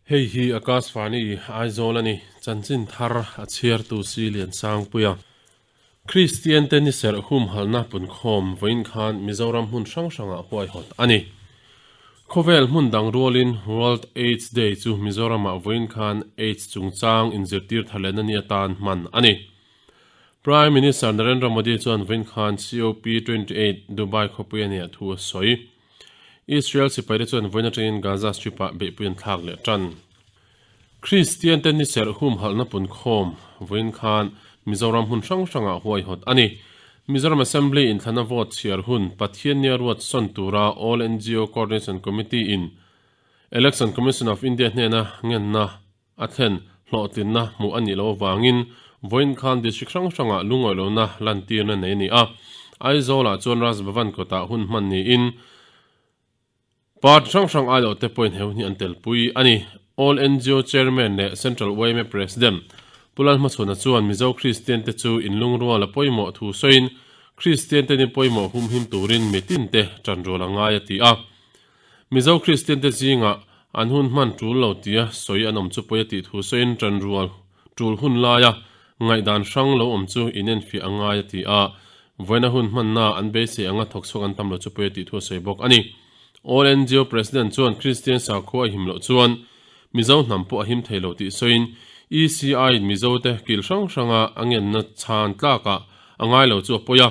Hei hi Akashvani Aizawl a ni, chanchin thar a chhiartu si Liansangpuia. Kristian te ni serh humhalhna punkhawm vawiin khan Mizoram hmun hrang hrangah huaihawt a ni. Khawvel hmun dang rualin World AIDS Day chu Mizoramah vawiin khan AIDS chungchang inzirtir thar lehna ni atan hman a ni. Prime Minister Narendra Modi chuan vawiin khan COP 28 Dubai khawpui a nia thu a sawi. Israel sipaite chuan vawiin atangin Gaza Strip-ah beihpui an thlak leh tan. Kristian te ni serh humhalhna punkhawm vawiin khan Mizoram hmun hrang hrangah huaihawt a ni. Mizoram Assembly inthlana vote chhiar hun Pathiannia ruat sawn tura All NGO Coordination Committee in Election Commission of India hnena ngenna a thlen hlawhtlinna hmuh a nih loh avangin vawiin khan district hrang hrangah lungawi lohna lantirna nei a ni a. Aizawlah chuan Raj Bhavan kawtah hun hman niin Party hrang hrang aiawh te pawhin he hun hi an telpui a ni. All NGO Chairman leh Central yma President Pu Lalhmachhuana chuan Mizo Kristian te chu inlungrual a pawimawh thu sawiin Kristian te ni pawimawh humhim turin mitin te tanrual a ngai a ti a. Mizo Kristian te zingah an hun hman tul lo tia sawi an awm chu pawi a tih thu sawiin tanrual tul hun laia ngaihdan hrang lo awm chu inenfiah a ngai a ti a, vawiina hun hmanna an beisei anga thawk chhuak an tam lo chu pawi a tih thu a sawi bawk a ni. All NGO President chuan Kristian sakhua a him loh chuan Mizo hnam pawh a him thei lo tih sawiin ECI in Mizo te kil hrang hranga a ngenna chhan tlakah a ngai lo chu a pawi a,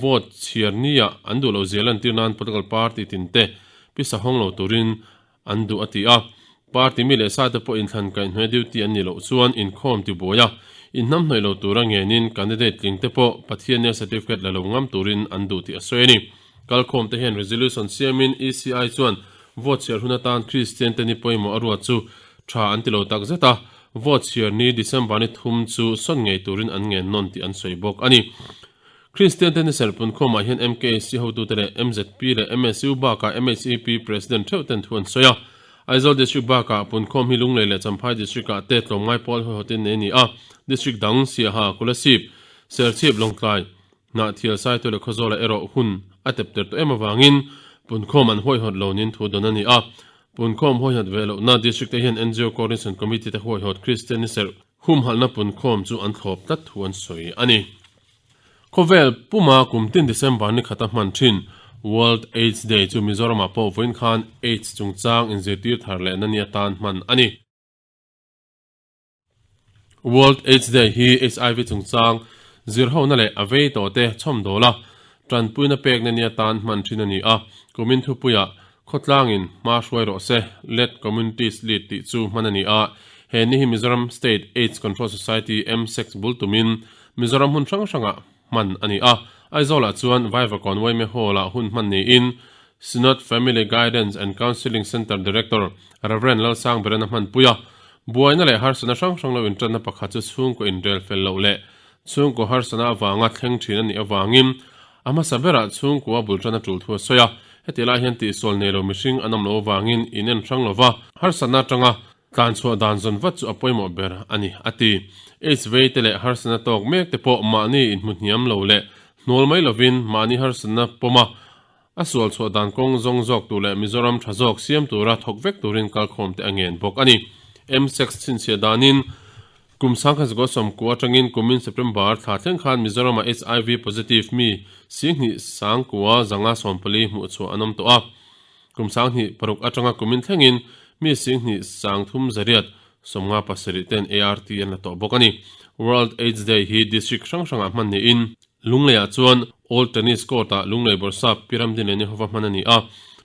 vote chhiar nia an duh loh zia lantir nan political party tin te pisa hawng lo turin an duh a ti a. Party mi leh sa te pawh inthlan kaihhnuai duty an nih loh chuan inkhawm ti buai a, inhnamhnawih lo tura ngenin candidate tling te pawh Pathiannia certificate la lo ngam turin an duh tih a sawi a ni. Kalkhawm te hian resolution siamin ECI chuan vote chhiar hun atan Kristian te ni pawimawh a ruat chu tha an ti lo tak zet a, vote chhiar ni December ni thum chu sawn ngei turin an ngen nawn tih an sawi bawk a ni. Kristian te ni serhpun khawmah hian MKC hotute leh mzp leh MSU bakah MHEP President theuh ten thu an sawi a. Aizawl District bakah Punkhawm hi Lunglei leh Champhai District-ah te tlawmngai pawl hawihawtin nei a ni a. District dang, Siaha, Kolasib, Serchhip, Lawngtlai, Hnahthial, Saitual leh Khawzawlah erawh hun a tep ter tawh em avangin Punkhawm an huaihawt lo niin thu dawn a ni a. Punkhawm huaihawt ve lohna District te hian NGO Coordination Committee te huaihawt Kristian ni serh humhalhna Punkhawm chu an thlawp tlat thu an sawi a ni. Khawvel puma kum tin December ni khata hman thin World AIDS Day chu Mizoramah pawh vawiin khan AIDS chungchang inzirtir thar lehna ni atan hman a ni. World AIDS Day hi HIV chungchang zirhona leh a vei tawhte chhawmdawla tanpuina pekna ni atan hman thin a ni a. Kumin thupuiah khawtlangin hma hruai rawh se, Let Communities Lead tih chu hman a ni a. He ni hi Mizoram State AIDS Control Society, MSACS, bul tumin Mizoram hmun hrang hrangah hman a ni a, Aizawlah chuan Vaivakawn Yma Hall-ah hun hman niin Synod Family Guidance and Counselling Centre Director Rev. Lalsang Beran a hmanpui a. Buaina leh harsatna hrang hrang lo intanna pakhat chu chhungkaw inrel fel loh leh chhungkaw harsatna avanga thleng thin a nih avangin a hmasa berah chhungkua bul tan a tul thu a sawi a. Heti lai hian tihsual nei lo mihring an awm loh avangin inen hrang lova harsatna atanga Tlan chhuah dan zawn vat chu a pawimawh ber a ni, a ti. Aids vei te leh harsatna tawk mek te pawh mahni inhmu hniam lo leh hnual mai lovin mahni harsatna pawm a, a sual chhuah dan kawng zawng zawk tur leh Mizoram tha zawk siam tura thawk vek turin kalkhawm te a ngen bawk a ni. Msex chhinchhiah danin kum 1990 atangin kumin September thla thleng khan Mizoramah HIV positive mi 29,514 hmuh chhuah an awm tawh a. Kum 26 atanga kumin thlengin mi 23,357 ten ART an la tawh bawk a ni. World AIDS Day hi district hrang hrangah hman niin Lungleiah chuan Old Tennis Court-ah Lunglei Bawrhsap Pi Ramdinleni hova hman a ni a.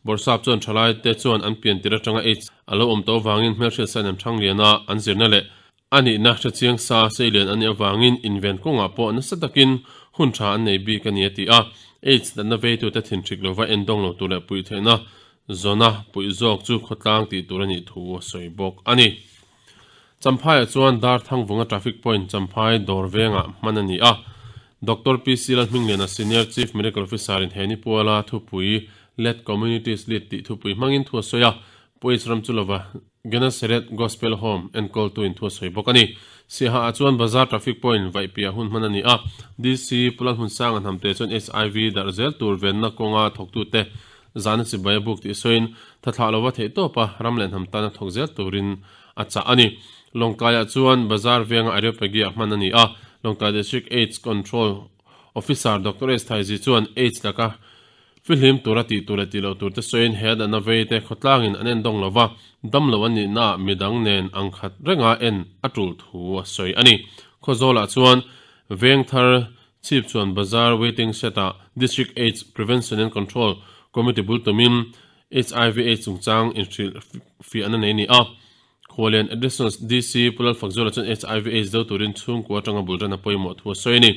Bawrhsap chuan thalaite chuan an pian tir atanga AIDS a lo awm tawh avangin hmelhriat sain an thang lian a, an zirna leh A nihna hrechiang sa seilian an nih avangin inven kawngah pawh nasa takin hun tha an nei bik a ni a ti a. AIDS natna veitute thinhrik lova endawng lo tur leh puih theihna zawna puih zawk chu khawtlang tih tur a nih thu a sawi bawk a ni. Champhaiah chuan Darthangvunga traffic point Champhai dawr vengah hman a ni a. Doctor PC Lalhmingliana Senior Chief Medical Officer in he ni puala thupui Let Communities Lead tih thupui hmangin thu a sawi a. Police ram chu lova Gennesaret Gospel Home enkawltu in thu a sawi bawk a ni. Siaha ah chuan Bazar Traffic Point vaih piah hun hman a ni a, DC Pulan Hmunsanga hnamte chuan HIV darh zel tur venna kawnga thawktute Zahna chibai a buk tih sawiin tha thlah lova theih tawp a, ram leh hnam tana thawk zel turin a chah a ni. Lawngtlaiah chuan Bazar venga Areopagy-ah hman a ni a, Lawngtlai District Aids Control Officer Doctor S. Thaizi chuan Aids laka fihlim tura tih tur leh tih loh tur te sawiin he danna vei te khawtlangin an en dawng lova, damlo an nihnaah midang nen ang khat renga en a tul thu a sawi a ni. Khawzawlah chuan Vengthar Chhip chuan Bazar waiting shed ah District Aids Prevention and Control Committee bul tumin HIV Aids chungchang inhrilh fiahna nei a ni a. Khualian Additional DC Pu Lalfakzuala chuan HIV Aids do turin chhungkua atanga bul ran a pawimawh thu a sawi a ni.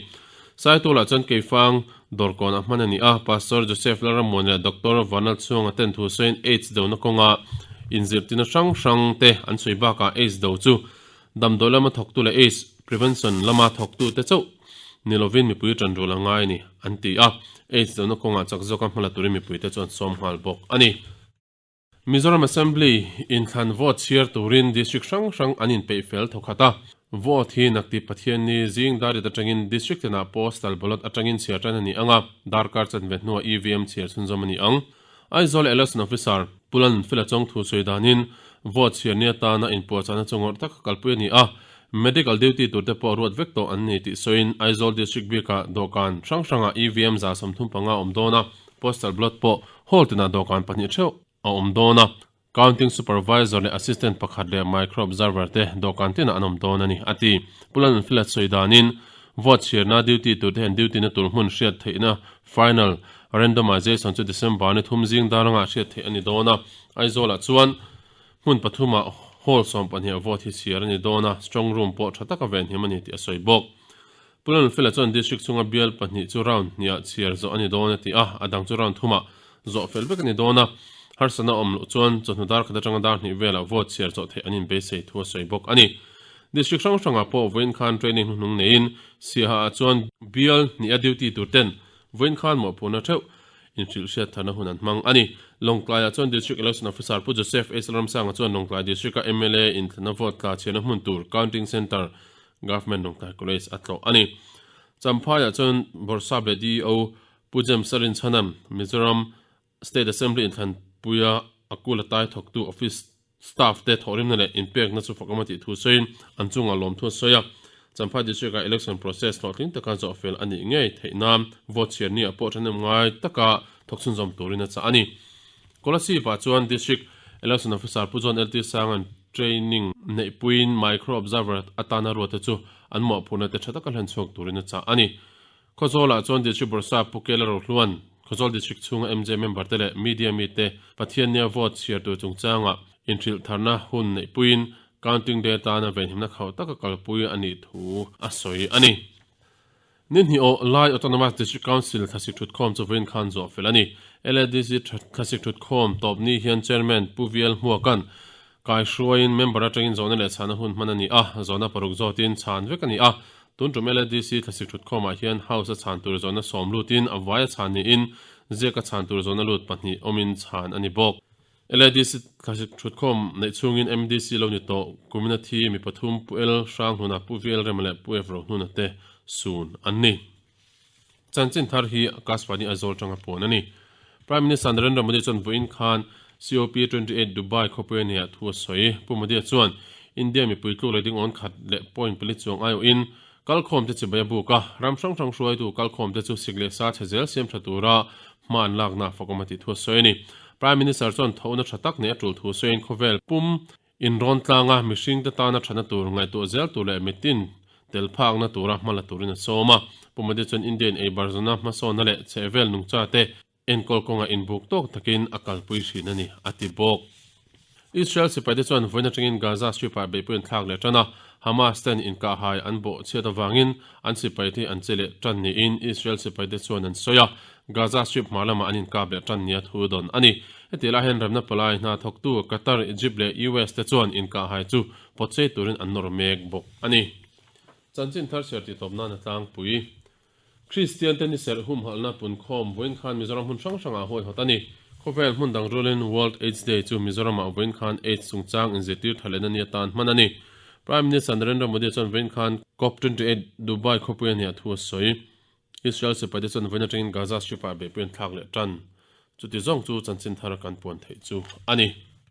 Saitualah chuan Keifang dawrkawn a hman a ni a, Pastor Joseph Lalrammuan leh Doctor Vanlal Chhuanga ten thu sawiin Aids dona kawnga inzirtirna hrang hrang te an sawi bakah Aids do chu Damdawi lama thawktu leh AIDS prevention lama thawktute chauh ni lovin mipui ṭan rul a ngai a ni, an ti a. AIDS dona kawngah chak zawka hmala turin mipuite chu an sawm nghal bawk a ni. Mizoram Assembly inthlan vote chhiar turin district hrang hrang an inpeih fel thawkhat a. Vote hi Nakti Pathianni zing dar rit atangin district tinah postal ballot atangin chhiar tan a ni ang a, darkar chanve hnuah EVM chhiar chhunzawm a ni ang. Aizawl Election Officer Pu Lalnunfela Chawngthu sawi danin vote chhiarni atana inpuahchahna chu ngawrh taka kalpui a ni a, medical duty turte pawh ruat vek tawh an ni tih sawiin Aizawl District bikah dawhkan hrang hrangah EVM 35 a awm dawn a, postal ballot pawh hall tinah dawhkan pahnih theuh a awm dawn a, counting supervisor leh assistant pakhat leh micro observer te dawhkan tinah an awm dawn a ni, a ti. Pu Lalnunfela sawi danin Vote chhiarna duty turte hian duty na tur hmun hriat theihna final randomization chu December ni thum zing dar anga hriat theih a ni dawn a. Aizawlah chuan hmun pathumah hall 12 vote hi chhiar a ni dawn a, strong room pawh tha taka venhim a ni tih a sawi bawk. Pu Lalnfela chuan district chhunga bial pahnih chu round hniah chhiar zawh a ni dawn a ti a, a dang chu round thumah zawh fel vek a ni dawn a. Harsatna awm loh chuan chawhnu dar khat atanga dar hnih velah vote chhiar zawh theih an inbeisei thu a sawi bawk a ni. District hrang hrangah pawh vawiin khan training hnuhnung neiin Siaha ah chuan bial hnih a duty tur ten vawiin khan mawhphurhna theuh inhrilh hriat tharna hun an hmang a ni. Lawngtlai ah chuan District Election Officer Pu Joseph H Lalramsanga chuan Lawngtlai District a mla inthlana vote tla chhiarna hmun tur Counting Centre Government Lawngtlai College a tlawh a ni. Champhai ah chuan Bawrhsap leh DEO Pu James Sarinchhanan Mizoram State Assembly inthlanpuia a kul a tai thawktu office staff te thawhrimna leh inpekna chu fakawm a tih thu sawiin an chungah lawmthu a sawi a. Champhai District ah election process hlawhtling taka zawh fel a nih ngei theih nan vote chhiar ni ah pawh thahnem ngai taka thawk chhunzawm turin a chah a ni. Kolasib ah chuan District Election Officer Pu John LT Sanga'n training neihpuiin micro observer atana ruat te chu an mawhphurhna te tha taka hlen chhuak turin a chah a ni. Khawzawlah chuan District Bawrhsap Pu Kela Rohluan, Khawzawl District chhunga MJ member te leh media mite Pathiannia vote chhiar tur chungchanga inhrilh tharna hun neihpuiin counting day atana venhimna khauh taka kalpui a nih thu a sawi a ni. Ni hnih awh lai Autonomous District Council thlasik thutkhawm chu vawiin khan zawh fel a ni. LADC thlasik thutkhawm tawp ni hian Chairman Pu VL Hmuaka'n Kaihruaiin member atangin zawhna leh chhana hun hman a ni a, zawhna paruk zawtin chhan vek a ni a. Tun tum LADC thlasik thutkhawmah hian House a chhan tur zawhna sawm lutin a vai a chhan niin ziak a chhan tur zawhna lut pahnih awmin chhan a ni bawk. LADC thlasik thutkhawm neih chhungin MDC lo ni tawh kumina thi mi pathum Pu El Hranghnuna, Pu VL Rema leh Pu F Rohnuna te sun an ni. Chanchin thar hi Akashvani Aizawl tanga puan a ni. Prime Minister Narendra Modi chuan vawiin khan COP28 Dubai khawpui a nia thu a sawi. Pu Modi-a chuan India mipui tluk leh ding awn khat leh point pali chuang aiawhin kalkhawmte chibai a buk a, ram hrang hrang hruaitu kalkhawmte chu sik leh sa chhe zel siam tha tura hma an lakna fakawm a tih thu a sawi a ni. Prime Minister chuan thohna tha tak nei a tul thu sawiin khawvel pum Inrawn tlanga mihringte tana thana tur ngaihtuah zel tur leh mitin tel phakna tura hma la turin a sawm a. Pu Modi chuan Indian ei barzawna hmasawnna leh chhehvel nungchate enkawl kawngah inbuk tawk takin a kalpui hrin a ni, a ti bawk. Israel sipaite chuan vawiin atangin Gaza Strip-ah beihpui an thlak leh tan a, Hamas ten inkahhai an bawh chhiat avangin an sipaite an che leh tan niin Israel sipaite chuan an sawi a. Gaza Strip hma lamah an inkap leh tan nia thu dawn a ni. Heti lai hian remna palai hna thawktu Qatar, Egypt leh US te chuan inkahhai chu pawtchei turin an nawr mek bawk a ni. Chanchin thar chhiar tih tawp nan a tlangpui. Kristian te ni serh humhalhna punkhawm vawiin khan Mizoram hmun hrang hrangah huaihawt a ni. Khawvel hmun dang rualin World AIDS Day chu Mizoramah vawiin khan AIDS chungchang inzirtir tha lehna ni atan hman a ni. Prime Minister Narendra Modi chuan vawiin khan COP 28 Dubai khawpui a nia thu a sawi. Israel sipaite chuan vawiin atangin Gaza Strip-ah beihpui an thlak leh tan. Chuti zawng chu chanchin thar kan puan theih chu a ni.